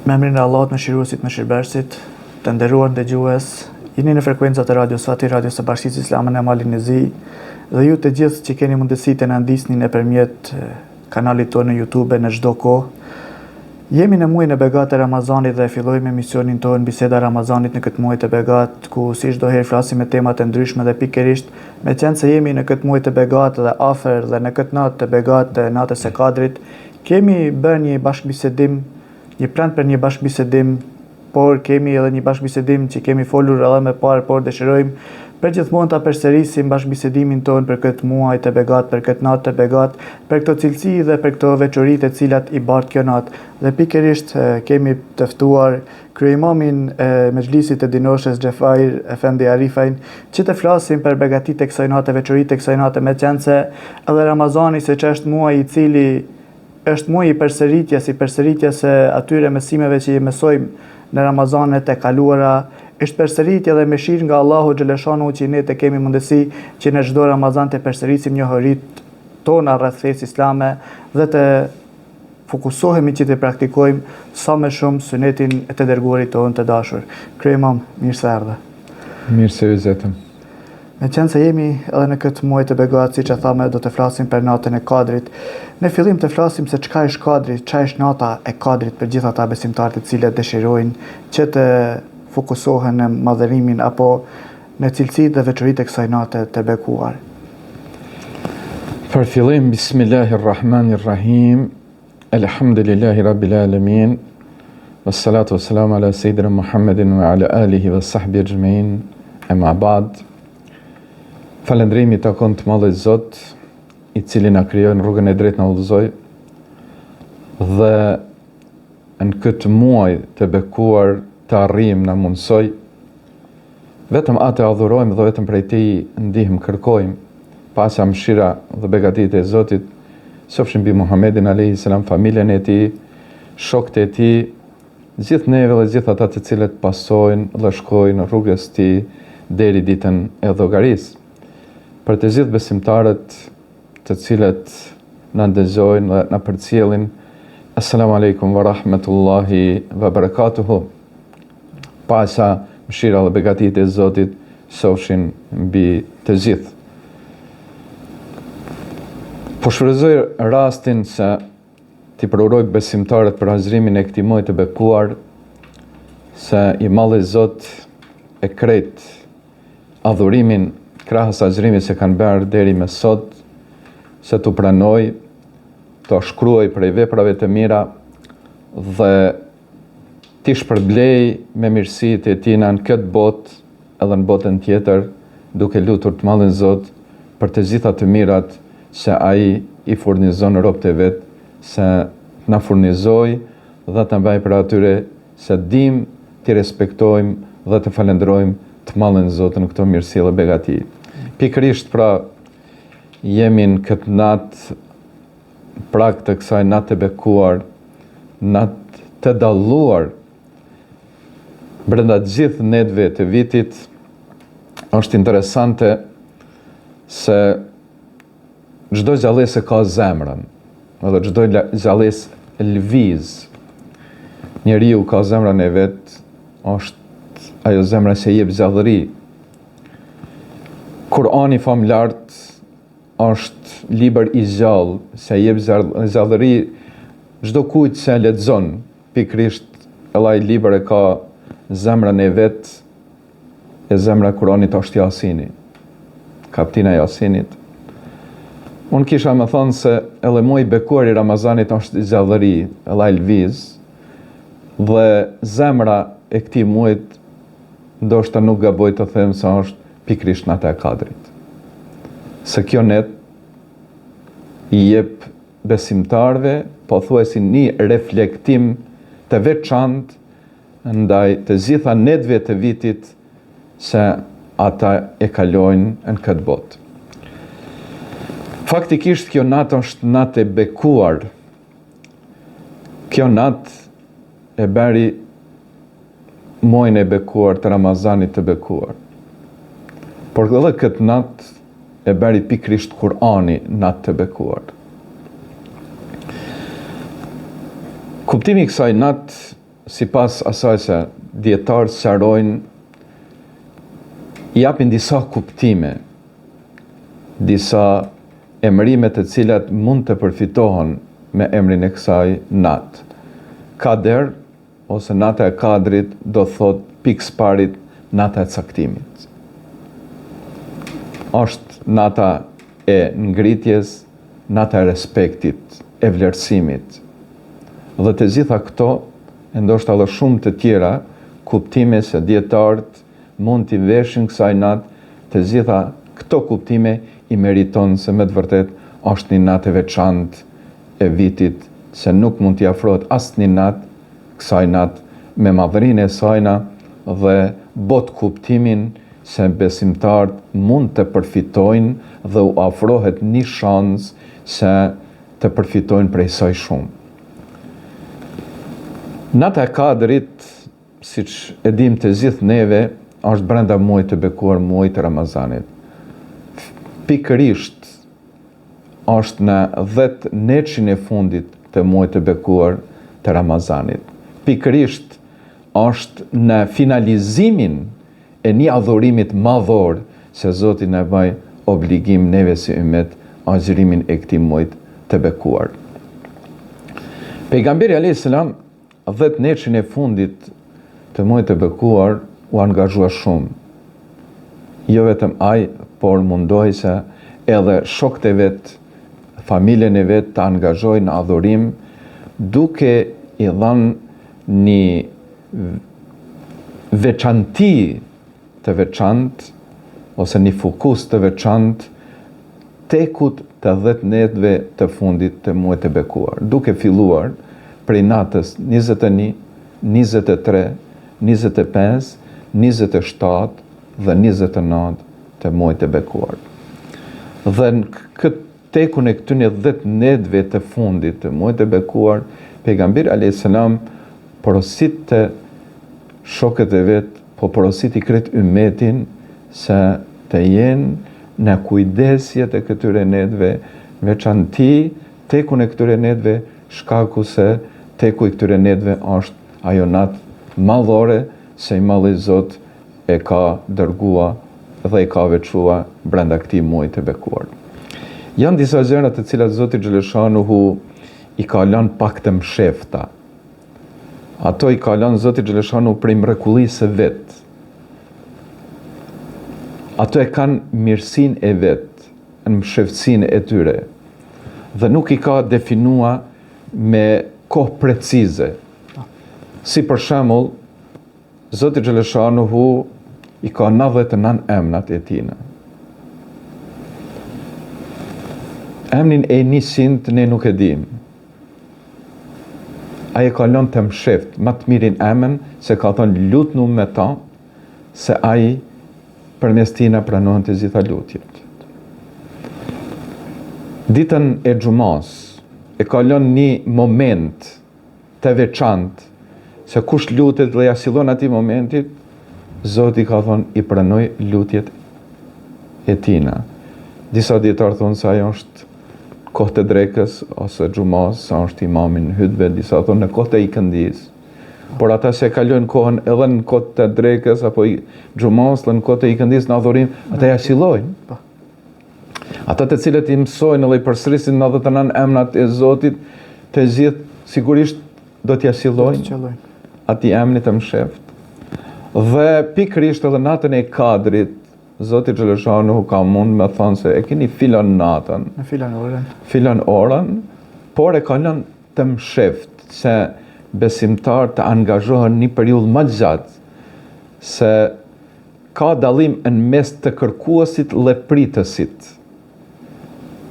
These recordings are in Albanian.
Me emrin e Allahut, Mëshiruesit, Mëshirbërësit, të nderuar ndëgjues, jeni në frekuencat e Radios Fati, radios së Bashkësisë Islame në Malin e Zi, dhe ju të gjithë që keni mundësi të na ndiqni nëpërmjet kanalit tonë në YouTube në çdo kohë. Jemi në muajin e begatë të Ramazanit dhe fillojmë emisionin tonë Biseda e Ramazanit në këtë muaj të begatë, ku si çdo herë flasim me tema të ndryshme dhe pikërisht meqenëse jemi në këtë muaj të begatë dhe afër dhe në këtë natë të begatë të natës së Kadrit, kemi bërë një bashkëbisedim, një plan për një bashkëbisedim por kemi edhe një bashkëbisedim që kemi folur edhe më parë, por dëshirojmë përgjithmonë ta përsërisim bashkëbisedimin tonë për këtë muaj të begatë, për këtë natë të begatë, për këto cilësi dhe për këto veçori të cilat i bart kjo natë. Dhe pikërisht kemi të ftuar kryeimamin e Mexhlisit të Dinoshës Xhefair Efendi Arifajn, që të flasim për begatitë e kësaj nate, veçoritë e kësaj nate, meqenëse edhe Ramazani siç është muaj i cili Është muaji i përsëritjes, i përsëritjes së atyre mësimeve që i mësojmë në Ramazanet e kaluara, është përsëritje dhe mëshirë nga Allahu xheleshanuhu që ne të kemi mundësi që në çdo Ramazan të përsërisim njohuritë tona rreth fesë islame dhe të fokusohemi që të praktikojmë sa më shumë sunetin e të dërguarit tonë të dashur. Kryeimam, mirë se erdhe. Mirë se ju gjetëm. Meqenëse jemi edhe në këtë muaj të begatë, siç e thamë, do të flasim për natën e Kadrit. Në fillim të flasim se çka është Kadri, çka është nata e Kadrit për gjithë ata besimtarë të cilët dëshirojnë që të fokusohen në madhërimin apo në cilësitë dhe veçoritë e kësaj nate të bekuar. Për fillim, Bismillahirrahmanirrahim, Elhamdulillahi Rabbil Alamin, Wassalatu wassalamu ala Sayyidina Muhammedin wa ala alihi wa sahbihi ajma'in. Ema ba'd. Falënderimi i takon të madhit Zot, i cili na krijoi në rrugën e drejtë na udhëzoi dhe në këtë muaj të bekuar të arrijmë na mundësoi Vetëm atë e adhurojmë dhe vetëm prej tij ndihmë kërkojmë. Paqja, mëshira dhe begatitë e Zotit qofshin mbi Muhammedin alejhi selam, familjen e tij, shokët e tij, gjithë neve dhe gjithë ata të cilët pasojnë dhe shkojnë rrugës tij deri ditën e llogarisë. Për të gjithë besimtarët të cilët na ndëgjojnë dhe na përcjellin, Assalamu alaikum wa rahmetullahi wa barakatuhu. Paqja, mëshira dhe begatitë e Zotit qofshin mbi të gjithë. Po shfrytëzoj rastin se t'i përuroj besimtarët për agjërimin e këtij muaji të bekuar se i madhi Zot e krejt adhurimin krahas agjërimit që kanë bërë deri me sot se t'u pranoj të shkruaj prej veprave të mira dhe t'i shpërblej me mirësitë e tina në këtë botë edhe në botën tjetër, duke lutur të madhin Zot për të gjitha të mirat që Ai i furnizon robët e vet, se të na furnizojë dhe të na bëjë prej atyre se dimë t'i respektojmë dhe të falënderojmë të madhin Zot në këto mirësi dhe begati. Pikërisht pra jemi në këtë natë prag të kësaj natë të bekuar, natë të dalluar brenda gjithë netëve të vitit, është interesante se çdo gjallesë ka zemrën, edhe çdo gjallesë lëviz. Njeriu ka zemrën e vet, është ajo zemra që jep gjallëri. Kurani famëlartë është libër i gjallë, se jep gjallëri çdo kujt që e lexon, pikërisht edhe ai libër e ka zemrën e vet, e zemra e Kuranit është Jasini, kaptina e Jasinit. Unë kisha me thonë se edhe muaji i bekuar i Ramazanit është gjallëri, edhe ai lëviz, dhe zemra e këtij muajit ndoshta nuk gaboj të them se është pikërisht nata e Kadrit. Se kjo net i jep besimtarëve pothuajse një reflektim të veçantë ndaj të gjitha netëve të vitit që ata e kalojnë në këtë botë. Faktikisht kjo natë është natë e bekuar. Kjo natë e bëri muajin e bekuar të Ramazanit të bekuar. Por edhe këtë natë e bëri pikërisht Kurani natë të bekuar. Kuptimi i kësaj natë. sipas asaj se dijetarët sqarojnë, japin disa kuptime, disa emërime të cilat mund të përfitohen me emrin e kësaj natë. Kader ose nata e Kadrit do thotë pikësëpari nata e caktimit. Është nata e ngritjes, nata e respektit, e vlerësimit. Dhe të gjitha këto, e ndoshta edhe shumë të tjera, kuptime se dijetarët mund t'i veshin kësaj natë, të gjitha këto kuptime i meriton se me të vërtetë është një natë e veçantë e vitit se nuk mund t'i afrohet asnjë natë kësaj natë me madhërinë e sajna dhe botëkuptimin se besimtarët mund të përfitojnë dhe u afrohet një shans se të përfitojnë prej saj shumë. Nata e Kadrit, siç e dimë të gjithë neve, është brenda muajit të bekuar, muajit të Ramazanit. Pikërisht është në dhjetënetshin e fundit të muajit të bekuar të Ramazanit. Pikërisht është në finalizimin e një adhurimit madhor se Zoti na baj obligim neve si ymet agjërimin e këtij muajit të bekuar. Pejgamberi alayhis salam Dhjetënetshin e fundit të muajit të bekuar u angazhua shumë. Jo vetëm ai, por mundohej se edhe shokët e vet, familjen e vet ta angazhojë në adhurim, duke i dhënë një veçanti të veçantë ose një fokus të veçantë tekut të dhetë netëve të fundit të muajit të bekuar, duke filluar prej natës 21, 23, 25, 27 dhe 29 të muajit të bekuar. Dhe në këtë tekun e këtyne dhetë netëve të fundit të muajit të bekuar, pejgamberi alayhis salam porositte shokët e vet, po porositi krejt ymetin se të jenë në kujdesje të këtyre netëve, në veçanti tekun e këtyre netëve, shkaku se teku i këtyre netëve është ajo natë madhore se i madhi Zot e ka dërgua dhe e ka veçua brenda këtij muaji të bekuar. Janë disa gjëra të cilat Zoti xheleshanuhu i ka lënë pak të mshefta. Ato i ka lënë Zoti xheleshanuhu prej mrekullisë së vet. Ato e kanë mirësinë e vet, në msheftësinë e tyre. Dhe nuk i ka definua me kohë precize. Si për shembull, Zoti xheleshanuhu i ka 99 emnat e tina. Emnin e njëqindtë ne nuk e dim. Ai e ka lënë të msheft, ma të mirin emën, se ka thënë lutnu me ta, se ai përmes tina pranohen të gjitha lutjet. Ditën e xhumas e ka lënë një moment të veçantë, se kush lutet dhe ja sillon atij momentit, Zoti ka thonë i pranoj lutjet e tina. Disa dijetarë thonë se ajo është kohë të drekës ose xhumas, sa është imami në hytbe, disa thonë në kohë të ikëndisë. Por ata që e kalojnë kohën edhe në kohë të drekës apo xhumas dhe në kohë të ikëndisë në adhurim, ata ja sillojnë. Po. Ata të cilët i mësojnë dhe i përsërisin 99 emrat e Zotit, të gjithë sigurisht do t'ia sillojnë atij emrit të msheft. Dhe pikërisht edhe natën e Kadrit, Zoti xheleshanuhu ka mund me thonë se e keni filan natën. Në filan orën. Filan orën, por e ka lënë të msheft se besimtarët të angazhohen një periudhë më gjatë se Ka dallim në mes të kërkuesit dhe pritësit.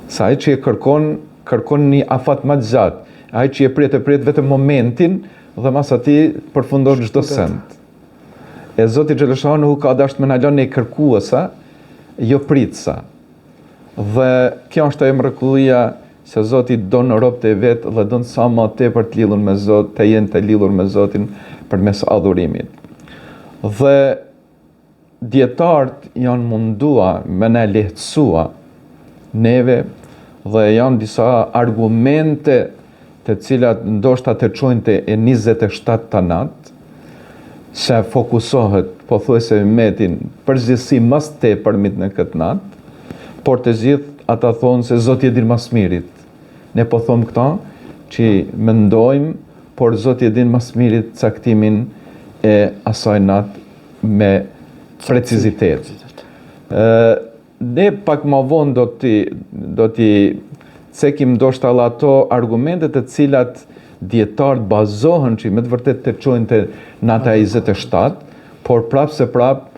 Se ai që e kërkon, kërkon një afat më të gjatë. Ai që e pret, e pret vetëm momentin dhe mas atij përfundon çdo send. E Zoti xheleshanuhu ka dashtë me na lënë ne kërkuesa, jo pritësa. Dhe kjo është ajo mrekullia se Zoti don robët e vet dhe don sa ma tepër të lidhur me Zot, të jenë të lidhur me Zotin përmes adhurimit. Dhe dijetarët janë mundua me na lehtësua neve dhe janë disa argumente të cilat ndoshta të çojnë te e 27-ta natë, se fokusohet pothuajse ymeti n'përgjithësi ma së tepërmit në këtë natë, por të gjithë ata thonë se Zoti e din ma së mirit. Ne po thomë këta që mendojmë, por Zoti e din ma së mirit caktimin e asaj natë me precizitet. Ë Ne pak ma vonë do t'i do t'i cekim ndoshta edhe ato argumente të cilat dijetarët bazohen që me të vërtetë të çojnë te nata e 27, por prapë se prapë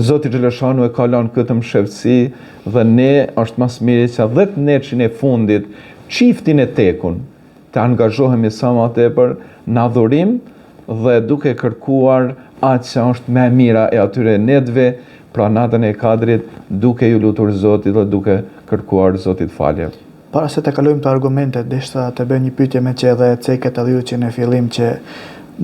Zoti xheleshanuhu e ka lanë këtë mshefësi dhe ne është ma së miri që dhjetënetshin e fundit, çiftin e tekun, të angazhohemi sa ma tepër në adhurim dhe duke kërkuar atë që është më e mira e atyre netëve, pra natën e Kadrit, duke iu lutur Zotit dhe duke kërkuar Zotit falje. Para se të kalojmë te argumentet, deshta të bëj një pyetje meqë edhe e cekët edhe ju që në fillim që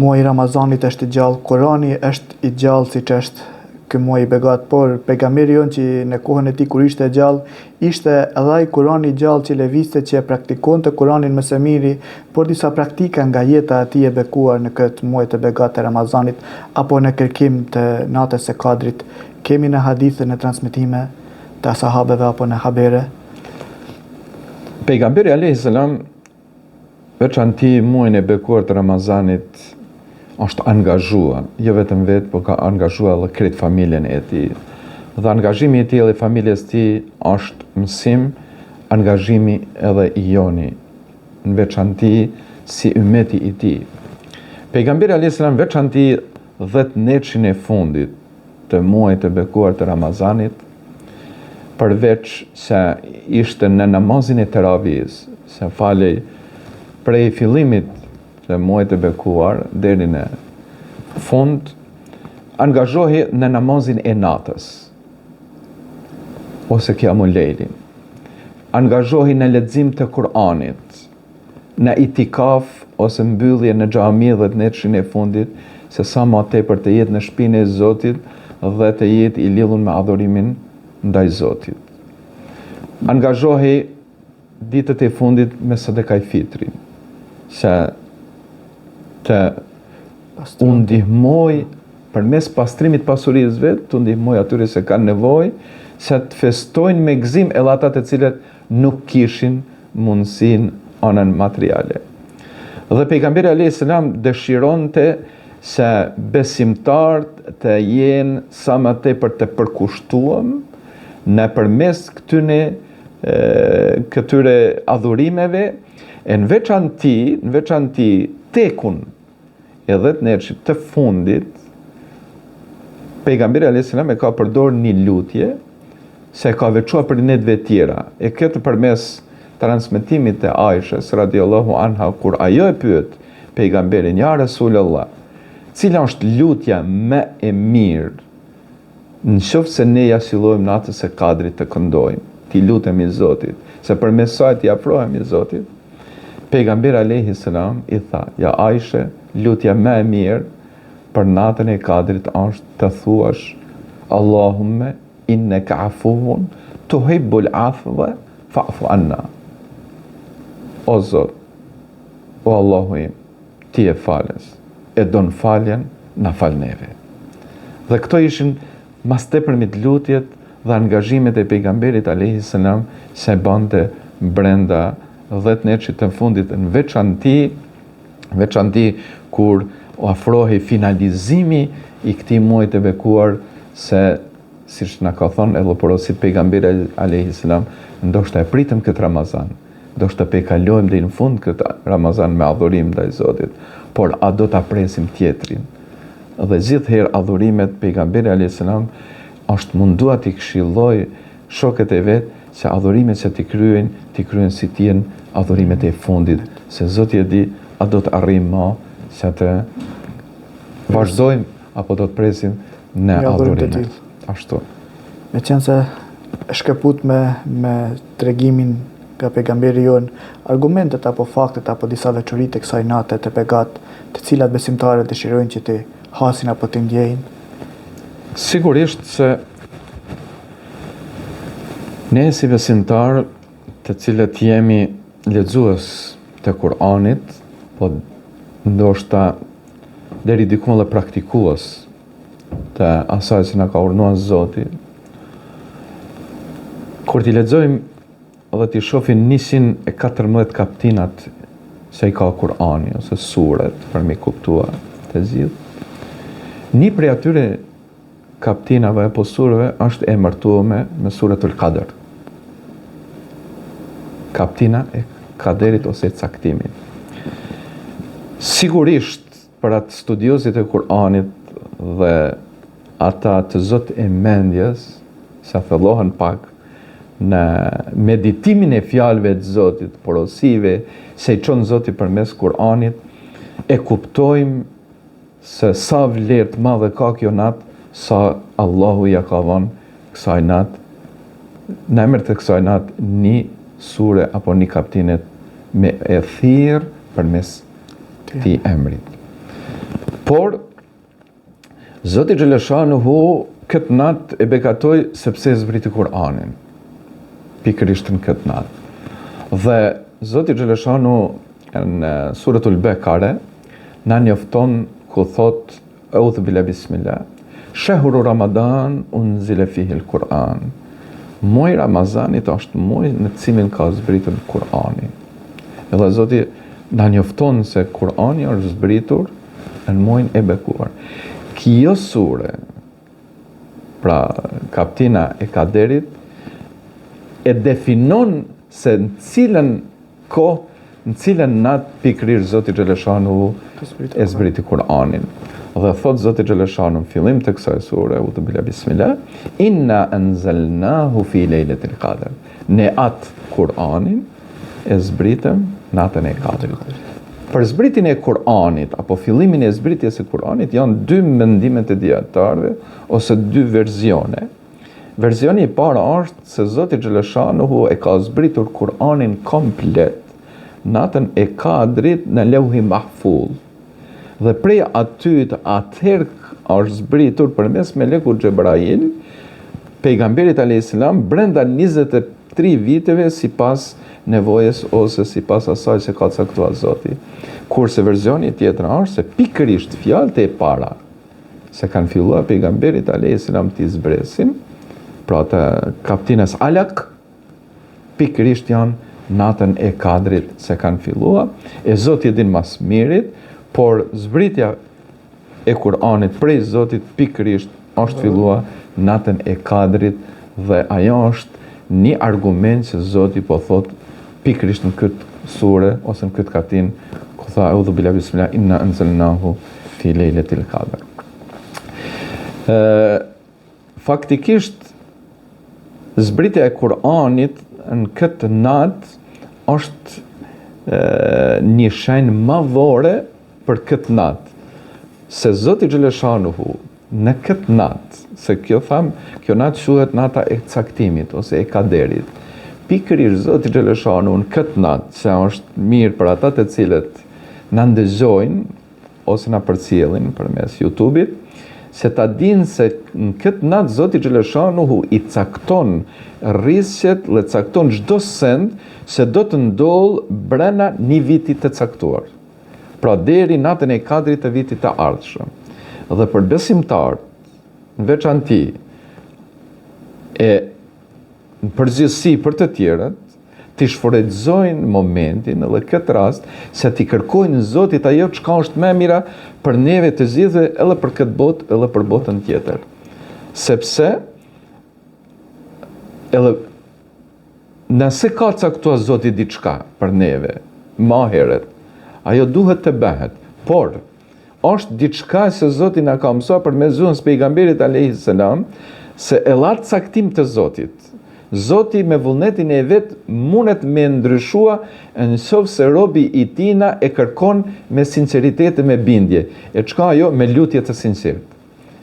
muaji i Ramazanit është i gjallë, Kurani është i gjallë siç është ky muaj i begatë, por pejgamberi jonë që në kohën e tij kur ishte gjallë, ishte edhe ai Kurani i gjallë që lëvizte që e praktikonte Kuranin më së miri, por disa praktika nga jeta e tij e bekuar në këtë muaj të begatë të Ramazanit apo në kërkim të natës së Kadrit, kemi në hadithe në transmetime të sahabeve apo në habere. Pejgamberi alejhi selam Veçanti muajin e bekuar të Ramazanit është angazhua, jo vetëm vetë, por ka angazhua edhe krejt familjen e tij. Dhe angazhimi i tij edhe i familjes tij është mësim, angazhimi edhe i joni, në veçanti si ymeti i tij. Pejgamberi alejhi selam veçanti dhjetënetshin e fundit, të muajit të bekuar të Ramazanit, përveç se ishte në namazin e teravisë, se falej prej fillimit të muajit të bekuar deri në fund, angazhohej në namazin e natës ose kiamul lejlin. Angazhohej në lexim të Kur'anit, në itikaf ose mbyllje në xhami dhjetënetshin e fundit, se sa ma tepër të jetë në shpinë e Zotit dhe të jetë i lidhun me adhurimin ndaj Zotit. Angazhohej ditët e fundit me sadekaj fitrin, se të u ndihmoj përmes pastrimit pasurisë vet, t'u ndihmoj atyre se kanë nevojë, se të festojnë me gëzim edhe ata të cilët nuk kishin mundësinë anën materiale. Dhe pejgamberi alejhi selam dëshironte se besimtarët të jenë sa më tepër të përkushtuam nëpërmes këtyne këtyre adhurimeve e në veçanti, në veçanti tekun e dhjetënetshit të fundit, pejgamberi alejhi selam e ka përdor një lutje, se e ka veçua prej netëve tjera, e këtë përmes transmetimit të Aishës, radiallahu anha, kur ajo e pyet pejgamberin, ja Resulallah, cila është lutja më e mirë, në qoftë se ne ia sillojmë natës së kadrit të këndojmë, t'i lutemi Zotit, se përmes saj t'i afrohemi Zotit, pejgamberi alejhi selam i tha, ja Aishe, lutja më e mirë për natën e kadrit është të thuash, Allahumme inneke afuvun tuhibbul afve fa'fu anna. O Zot, o Allahu im, ti je falës, e don faljen, na fal neve. Dhe këto ishin ma së tepërmit lutjet dhe angazhimet e pejgamberit alejhi selam se bante brenda dhjetënetshit të fundit në veçanti, veçanti kur afrohej finalizimi i këtij muaji të bekuar se siç na ka thënë edhe porosit pejgamberi alejhi selam, ndoshta e pritëm këtë Ramazan, Ndoshta pe kalojmë deri në fund këtë Ramazan me adhurim ndaj Zotit, por a do ta presim tjetrin? Dhe gjithherë adhurimet pejgamberi alejhi selam është mundua t'i këshillojë shokët e vet se adhurimet që t'i kryejnë, t'i kryejnë si të jenë adhurimet e fundit, se Zoti e di a do të arrijmë ma se të vazhdojmë apo do të presim në adhurime. Ashtu. Meqenëse shkëput me, me tregimin nga pejgamberi jonë, argumentet apo faktet apo disa veçori të kësaj nate të begatë, të cilat besimtarët dëshirojnë që t'i hasin apo t'i ndjejnë? Sigurisht se ne si besimtarë të cilët jemi. lexues të Kur'anit, po ndoshta deri diku edhe praktikues të asaj që na ka urdhëruar Zoti, kur t'i lexojmë dhe t'i shohim 114 kaptinat se i ka Kur'ani ose suret për me kuptua të gjithë, një prej atyre kaptinave apo sureve është emërtuar me Suretul Kadër. Kaptina e kaderit ose e caktimit. Sigurisht për atë studiozit e Kur'anit dhe ata të zotë e mendjes, sa thellohen pak në meditimin e fjalëve të Zotit, porosive se i çon Zoti përmes Kur'anit, e kuptojmë Se sa vlerë të madhe ka kjo natë, sa Allahu ia ka dhënë kësaj natë, në emër të kësaj natë një sure apo një kaptine me e thirr përmes këtij emrit. Por Zoti Xheleshanuhu këtë natë e begatoi sepse e zbriti Kur'anin. Pikërisht në këtë natë. Dhe Zoti Xheleshanuhu në Suretul Bekare na njofton ku thot Eudhu billah bismillah Shehru Ramadan unzile fihi l-Kur'an Muaji i Ramazanit është muaj në të cilin ka zbritur Kur'ani. Edhe Zoti na njofton se Kur'ani është zbritur në muajin e bekuar. Kjo sure, pra kaptina e kaderit, e definon se në cilën kohë, në cilën natë pikërisht Zoti Xheleshanuhu e zbriti Kur'anin. Dhe thot Zoti Xheleshanuhu në fillim të kësaj sure, eudhu billah bismillah, inna anzalnahu fi lejletil kadër. Ne atë Kur'anin e zbritëm natën e kadrit. Për zbritjen e Kur'anit apo fillimin e zbritjes së Kur'anit janë dy mendime të dijetarëve ose dy versione. Versioni i parë është se Zoti Xheleshanuhu e ka zbritur Kur'anin komplet natën e Kadrit në Leuhi Mahfudh. Dhe prej aty të atëherë është zbritur përmes melekut Xhebrail, pejgamberit alayhis salam brenda 23 viteve sipas nevojës ose sipas asaj që ka caktuar Zoti. Kurse versioni tjetër është se pikërisht fjalët e para se kanë filluar pejgamberit alayhis salam t'i zbresin, pra të kaptinës Alak, pikërisht janë natën e kadrit se kanë filluar, e Zoti e din ma s'mirit, por zbritja e Kur'anit prej Zotit pikërisht është filluar natën e kadrit dhe ajo është një argument që Zoti po thot pikërisht në këtë sure ose në këtë kaptinë ku tha eudhu bilah bismillah inna anzalnahu fi lejletil kadër. Ë faktikisht zbritja e Kur'anit në këtë natë është e, një shenjë madhore për këtë natë. Se Zoti Xheleshanuhu në këtë natë, se kjo thamë, kjo natë quhet nata e caktimit ose e kaderit. Pikërisht Zoti Xheleshanuhu në këtë natë, se është mirë për ata të cilët na ndëgjojnë ose na përcjellin përmes YouTube-it, se ta dinë se në këtë natë Zoti Xheleshanuhu i cakton rrisqet dhe cakton çdo send se do të ndodhë brenda një viti të caktuar. Pra deri natën e kadrit të vitit të ardhshëm. Dhe për besimtarët, në veçanti, e në përgjithësi për të tjerët, t'i shfrytëzojnë momentin dhe këtë rast se t'i kërkojnë Zotit ajo çka është më e mira për neve të gjithëve edhe për këtë botë edhe për botën tjetër. Sepse edhe nëse ka caktuar Zoti diçka për neve, ma herët, ajo duhet të bëhet, por është diçka se Zoti na ka mësuar përmes gjuhës pejgamberit alayhis salam se edhe atë caktim të Zotit, Zoti me vullnetin e vet mundet me ndryshua në qoftë se robi i tina e kërkon me sinceritet e me bindje, e çka ajo me lutje të sinqertë.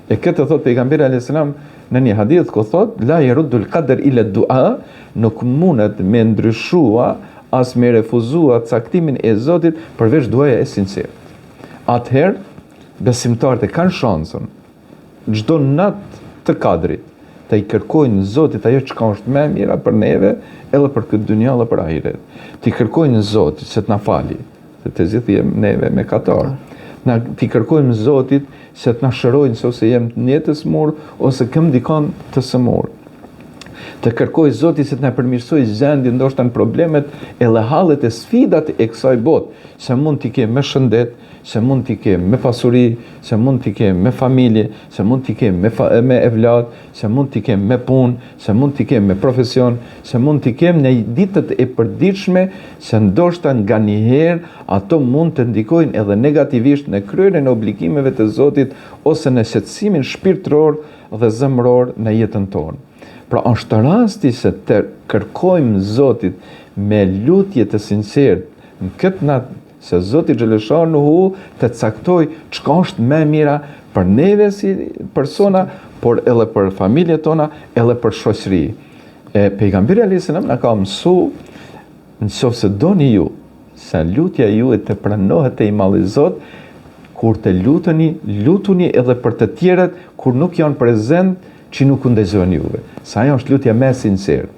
E këtë thot pejgamberi alayhis salam në një hadith ku thot la yaruddul qadar illa dua, nuk mundet me ndryshua as me refuzua caktimin e Zotit përveç duaja e sinqertë. Atëherë besimtarët e kanë shansën çdo natë të kadrit. të i kërkojnë Zotit ajo çka është më e mira për neve, edhe për këtë dynja dhe për ahiret. T'i kërkojnë Zotit se të na fali, se të gjithë jemi neve mekatar. Na t'i kërkojmë Zotit se të na shërojnë se ose jem ne të smur ose kem dikon të sëmur. Të kërkoj Zotit se të na përmirësoj gjendjen ndoshta në problemet edhe hallet e sfidat e kësaj botë, se mund t'i kem me shëndet, se mund t'i kem me pasuri, se mund t'i kem me familje, se mund t'i kem me, fa, me evlad, se mund t'i kem me punë, se mund t'i kem me profesion, se mund t'i kem në ditët e përditshme, se ndoshta nganjëherë ato mund të ndikojnë edhe negativisht në kryerjen e obligimeve të Zotit ose në qetësimin shpirtëror dhe zemëror në jetën tonë. Pra është rasti se të kërkojmë Zotit me lutje të sinqertë në këtë natë se Zoti xheleshanuhu të caktoj çka është më e mira për neve si persona, por edhe për familjet tona, edhe për shoqëri. E pejgamberi alayhis salam na ka mësu në qoftë se doni ju se lutja juaj të pranohet te i madhi Zot, kur të luteni, lutuni edhe për të tjerët kur nuk janë prezent që nuk u ndëgjojnë juve. Se ajo është lutja më e sinqertë.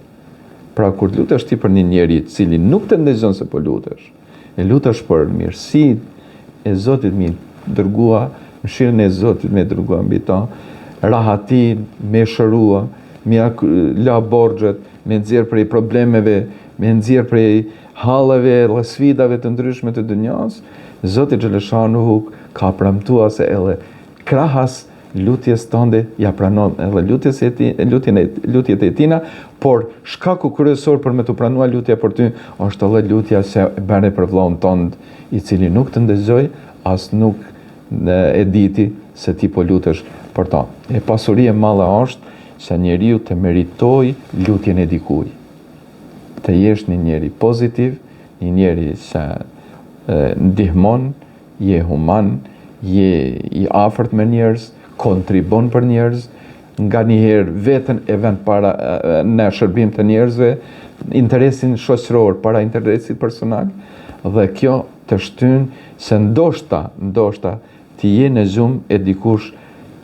Pra kur të lutesh ti për një njeri i cili nuk të ndëgjon se po lutesh, e lutesh për mirësitë e Zotit me dërgua, mëshirën e Zotit me dërgua mbi ta, rahati me shërua, me ja la borxhet, me nxjerr prej problemeve, me nxjerr prej halleve dhe sfidave të ndryshme të dynjas, Zoti xheleshanuhu ka premtua se edhe krahas lutjes tënde ja pranon edhe lutjes e ti, lutjen e lutjet e tina, por shkaku kryesor për me t'u pranua lutja për ty është edhe lutja se bëre për vëllaun tënd, i cili nuk të ndëgjoi, as nuk e diti se ti po lutesh për ta. E pasuri e madhe është se njeriu të meritoj lutjen e dikuj. Të jesh një njeri pozitiv, një njeri se ndihmon, je human, je i afërt me njerëz, kontribon për njerëz, nganjëherë veten e vën para në shërbim të njerëzve, interesin shoqëror para interesit personal dhe kjo të shtyn se ndoshta, ndoshta ti je në gjumë e dikush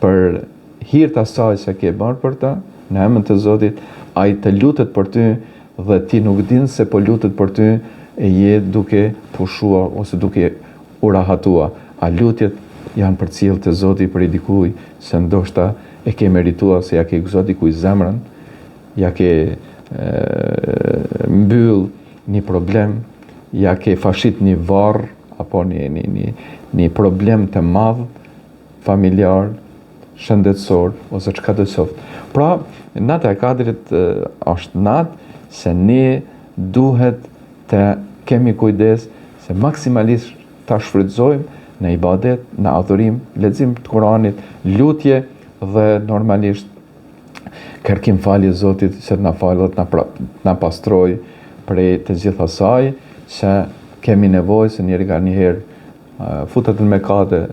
për hir të asaj se ke bërë për të, në emër të Zotit, ai të lutet për ty dhe ti nuk din se po lutet për ty e je duke pushuar ose duke u rahatua. A lutjet janë përcjellë te Zoti prej dikuj se ndoshta e ke meritua se ja ke gëzua dikuj zemrën, ja ke mbyll një problem, ja ke fashit një varr apo një një një një problem të madh familjar, shëndetësor ose çka do të qoftë. Pra, nata e Kadrit është natë se ne duhet të kemi kujdes se maksimalisht ta shfrytëzojmë në ibadet, në adhurim, lexim të Kuranit, lutje dhe normalisht kërkim falje Zotit se të na falë dhe të na, pra, të na pastroj prej të gjithë asaj se kemi nevojë se njeri nganjëherë futet në mekate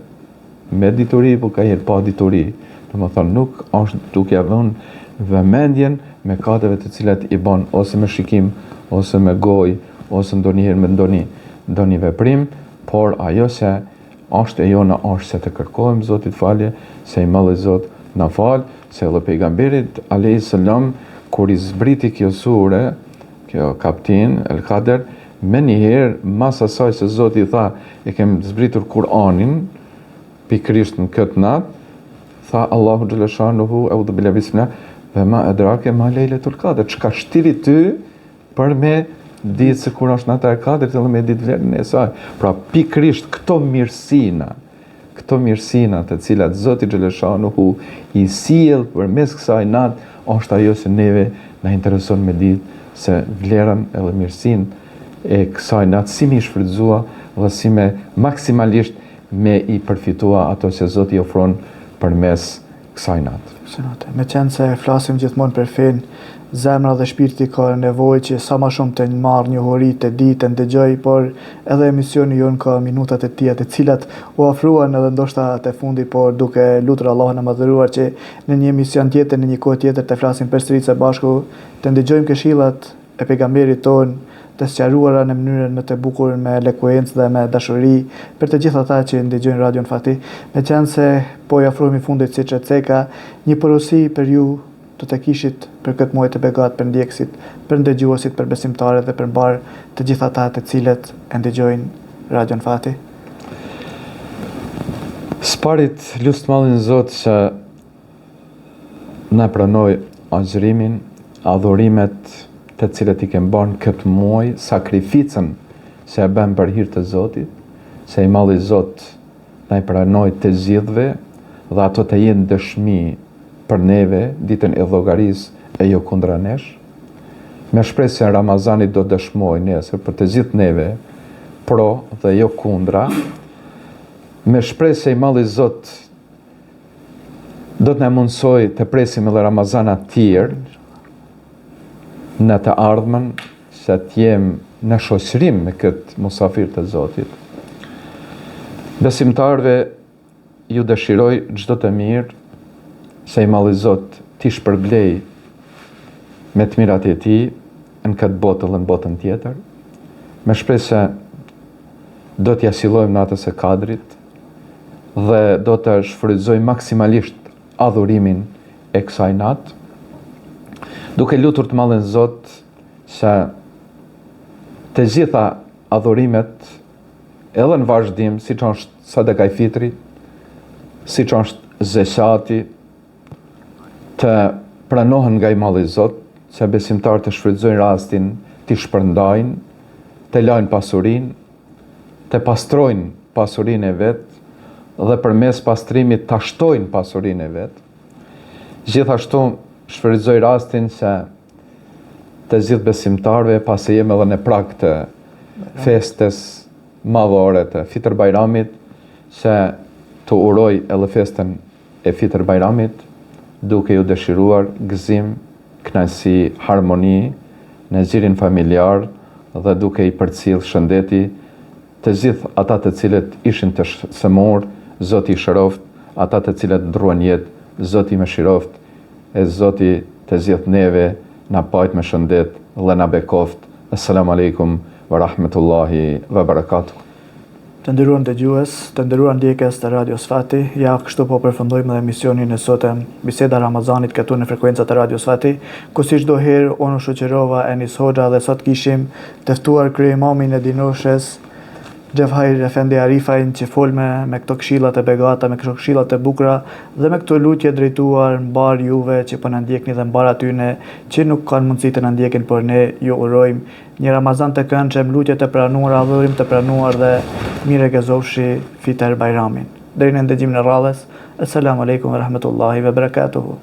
me dituri, po ka herë pa dituri. Domethënë, nuk është duke ja vënë vëmendjen mekateve të cilat i bën ose me shikim, ose me gojë, ose ndonjëherë me ndonjë, ndonjë veprim, por ajo se është e jona është se të kërkojmë Zotit falje, se i madhi Zot na fal, se edhe pejgamberit alayhis salam kur i zbriti kjo sure, kjo kaptinë El Kader, menjëherë mas asaj se Zoti i tha e kem zbritur Kur'anin pikërisht në këtë natë, tha Allahu xheleshanuhu eudhu billahi bismillah ve ma edrake ma lejletul kader, çka shtiri ty për me ditë se kur është nata e kadrit edhe me ditë vlerën e saj. Pra pikërisht këto mirësina, këto mirësina të cilat Zoti xheleshanuhu i sjell përmes kësaj natë, është ajo që neve na intereson me ditë se vlerën edhe mirësinë e kësaj natë si me i shfrytëzua dhe si me maksimalisht me i përfitua ato që Zoti ofron përmes kësaj natë. Kësaj nate. Meqenëse flasim gjithmonë për fenë, zemra dhe shpirti ka nevojë që sa ma shumë të marrë njohuri, të di, të ndëgjoj, por edhe emisioni jonë ka minutat e tija të cilat u afruan edhe ndoshta te fundi, por duke lutur Allahun e madhëruar që në një emision tjetër, në një kohë tjetër të flasim përsëri së bashku, të ndëgjojmë këshillat e pejgamberit tonë të sqaruara në mënyrën më të bukur me elokuencë dhe me dashuri për të gjithë ata që ndëgjojnë Radion Fatih. Meqenëse po i afrohemi fundit siç e ceka, një porosi për ju. do të kishit për këtë muaj të begatë për ndjekësit, për ndëgjuesit, për besimtarët dhe për mbarë të gjithë ata të cilët e ndëgjojnë Radion Fati? Së pari lus të madhin Zot që na pranojë agjërimin, adhurimet të cilat i kem bërë në këtë muaj, sakrificën që e bëmë për hir të Zotit, se i madhi Zot na i pranojë të gjithëve dhe ato të jenë dëshmi për neve ditën e llogarisë e jo kundra nesh. Me shpresë se Ramazani do dëshmojë nesër për të gjithë neve pro dhe jo kundra. Me shpresë se i madhi Zot do të na mundësojë të presim edhe Ramazana tjerë në të ardhmen se të jem në shoqërim me këtë musafir të Zotit. Besimtarëve ju dëshiroj çdo të mirë, se i madhi Zot t'i shpërblejë me të mirat e tij në këtë botë dhe në botën tjetër. Me shpresë se do t'ia sillojmë natës së Kadrit dhe do të shfrytëzojmë maksimalisht adhurimin e kësaj natë, duke lutur të madhin Zot se të gjitha adhurimet edhe në vazhdim, siç është sadaka fitri, siç është zeqati, të pranohen nga i madhi Zot, se besimtarët të shfrytëzojnë rastin, të shpërndajnë, të lajnë pasurinë, të pastrojnë pasurinë e vet dhe përmes pastrimit ta shtojnë pasurinë e vet. Gjithashtu shfrytëzoj rastin se të gjithë besimtarëve pasi jemi edhe në prag të festës madhore të Fitër Bajramit, se të uroj edhe festën e Fitër Bajramit, duke ju dëshiruar gëzim, kënaqësi, harmoni në gjirin familjar dhe duke i përcjellë shëndeti të gjithë ata të cilët ishin të sëmurë, Zoti i shëroftë, ata të cilët ndrruan jetë, Zoti i mëshiroftë, e Zoti të gjithë neve na pajtë me shëndet dhe na bekoftë. Esselamu Alejkum ve Rahmetullahi ve Berekatuh. Të nderuar ndëgjues, të nderuar ndjekës të Radios Fati, ja kështu po përfundojmë edhe emisionin e sotëm Biseda Ramazanit këtu në frekuencat e Radios Fati, ku si çdo herë unë u shoqërova Enis Hoxha dhe sot kishim të ftuar kryeimamin e Dinoshës, Xhevahir Efendi Arifajn që fol me, me këto këshilla të begata, me këto këshilla të bukura dhe me këto lutje drejtuar mbarë juve që po na ndjekni dhe mbarë atyne që nuk kanë mundësi të na ndjekin, por ne ju urojmë Një Ramazan të këndshëm, lutje të pranuara, adhurim të pranuar dhe mirë e gëzofshi Fiter Bajramin. Deri në ndëgjimin e radhës, Esselamu Alejkum ve Rahmetullahi ve Berekatuhu.